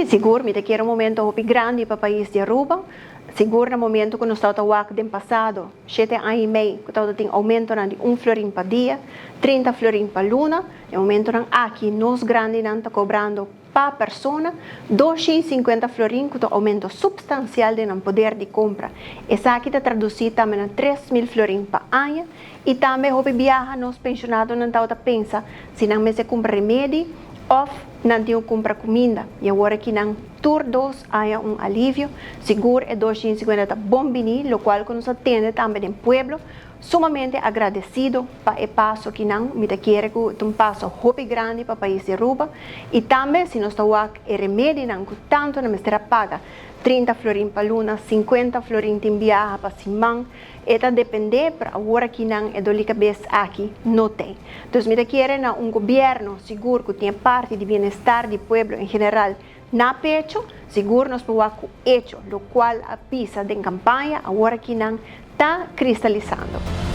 Si, sigur, mi ta kere un momento hopi grandi pa pais di Aruba, sigur na momento cu nos tawata wak den pasado, 7 aña y mei, cu tawata tin aumentonan di 1 florin pa dia, 30 florin pa luna. E momentonan aki nos grandinan ta cobrando pa persona 250 florin, cu ta aumento substancial di nan poder di compra. Esaki ta traduci tambe na 3.000 florin pa aña y tambe hopi biaha nos pensionadonan tawata pensa si nan mester cumpra remedi of nan tin cumpra cuminda. Y awor aki nan tur dos a haya un alivio. Sigur e 250 ta bon bini, locual cu nos a tende tambe den pueblo, sumamente agradecido pa e paso akinan. Mi ta kere cu un paso hopi grandi pa pais di Aruba y tambe si nos ta wak e remedinan cu tanto nan mester a paga 30 florin pa luna, 50 florin tin biaha pa siman, e ta depende, pero awor akinan e dolor di cabes aki no tin. Anto, mi ta kere na un gobierno sigur cu tin parti di bienestar di pueblo en general na pecho, sigur nos por cu hecho, locual a bisa den campaña, awor akinan ta cristalisando.